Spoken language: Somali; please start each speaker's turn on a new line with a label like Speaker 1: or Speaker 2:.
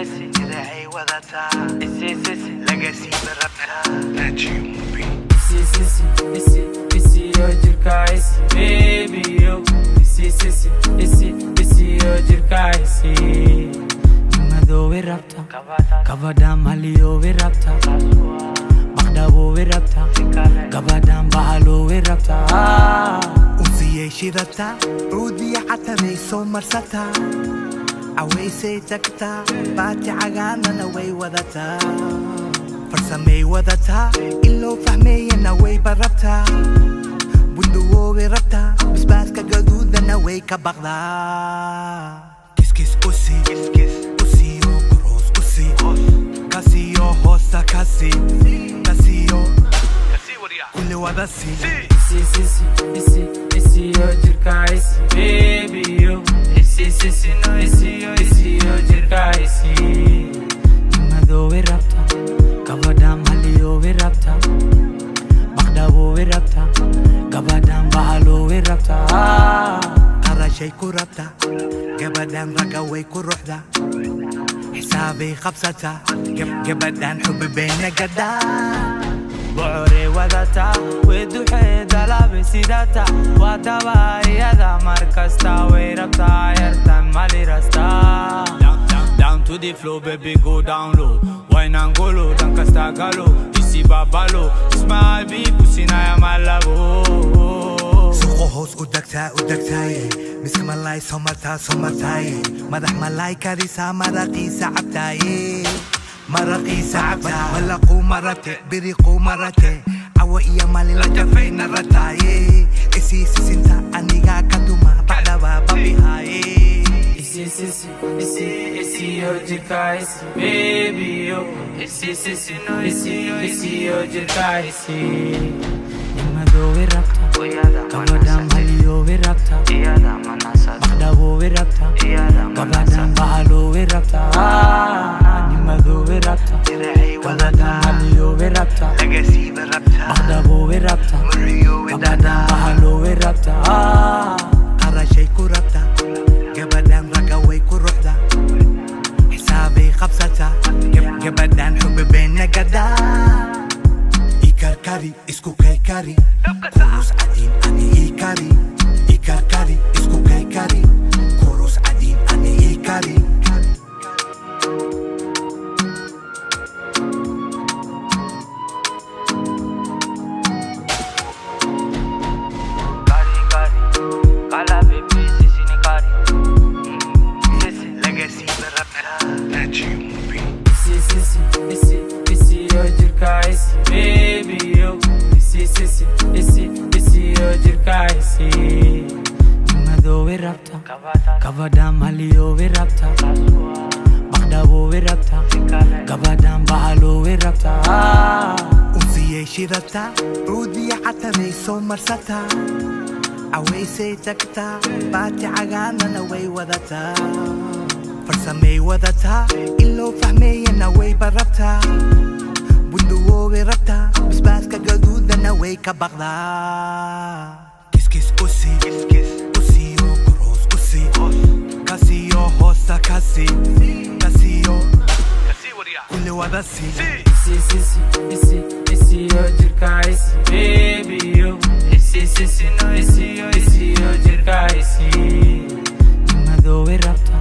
Speaker 1: Diracay wadataa, laga siiba rabtaa.
Speaker 2: Isi sisi isi isiyo jirka isi, baby yo. Isi sisi isi isiyo jirka isi. Nimadoowe rabta, gabadhaan maliyoowe rabta, baqdhaboowe rabta, gabadhaan bahaloowe rabta.
Speaker 1: Unsiyay shidataa, cuudiya cataray soo marsataa, cawaysay tagtaa, baati cagaanana way wadataa, farsamay wadataa, in loo fahmeeyana way barabtaa, bunduwoobay rabtaa, basbaaska gaduudana way ka baqdaa. Kiskis usi usiyo kuroos usi kasiyo hoosta kasi kasiyo kulli wada si.
Speaker 2: Isi sisi isi isiyo jirka isi, baby yo. Isi sisi isi isiyo jirka isi. Nimadoowe rabta, gabadhaan maliyoowe rabta, baqdhaboowe rabta, gabadhaan bahaloowe rabta.
Speaker 1: Qarashay ku rabta gabadhan, ragga way ku ruxda, xisaabay qabsataa gabadhan, xubi bayna gadhaa.
Speaker 2: Bocorey wadataa, weduxee dalabe sidata, waa tabaariyada mar kasta way rabtaa yartan malirastaa. Down to the floor, baby, go down low. Wine and go low, dan kasta galo. Isi babalo, smile bi kusinaya malabo.
Speaker 1: Suuqa hoos u degtaa u degtaaye, miska malaay soo martaa soo martaaye, madax malaay karisaa, maraqiisa cabtaaye, maraqiisa cabtaa, malaquu marate, biriquu marate, cawa iyo maalin la jafayna rataaye, isii sisinta anigaa ka duma bacdaba babihaaye.
Speaker 2: Isi sisi isi isiyo jirka isi, baby yo. Isi sisi isi isiyo jirka isi. Nimadoowe rabta, gabadhaan maliyoowe rabta, baqdhaboowe rabta, gabadhaan bahaloowe rabta. Nimadoowe rabta,
Speaker 1: Diracay
Speaker 2: gabadhaan
Speaker 1: wadataa,
Speaker 2: maliyoowe rabta,
Speaker 1: laga siiba rabtaa,
Speaker 2: baqdhaboowe rabta,
Speaker 1: muriyoowe
Speaker 2: gabadhaan
Speaker 1: dhadhaa.
Speaker 2: bahaloowe rabta.
Speaker 1: Qarashay ku rabta gabadhan, ragga way ku ruxda, xisaabay qabsataa gabadhan, xubi bayna gadhaa. Ikarkari isku kaykari, kurus cadiin ani ikari, ikarkari isku kaykari, kurus cadiin ani ikari.
Speaker 2: Kari kari, kala baby sisi ni kari. Sisi.
Speaker 1: Laga siiba rabtaa.
Speaker 2: Isi sisi isi isiyo jirka isi, baby yo. Isi sisi isi isiyo jirka isi. Nimadoowe rabta, gabadhaan maliyoowe rabta, baqdhaboowe rabta, gabadhaan bahaloowe rabta.
Speaker 1: Unsiyay shidataa, cuudiya cataray soo marsataa, cawaysay tagtaa, baati cagaanana way wadataa, farsamay wadataa, in loo fahmeeyana way barabtaa, bunduwoobay rabtaa, basbaaska gaduudana way ka baqdaa. Kiskis usi usiyo kuroos usi kasiyo hoosta kasi kasiyo kulli wada si.
Speaker 2: Isi sisi isi isiyo jirka isi, baby yo. Isi sisi isi isiyo jirka isi. Nimadoowe rabta,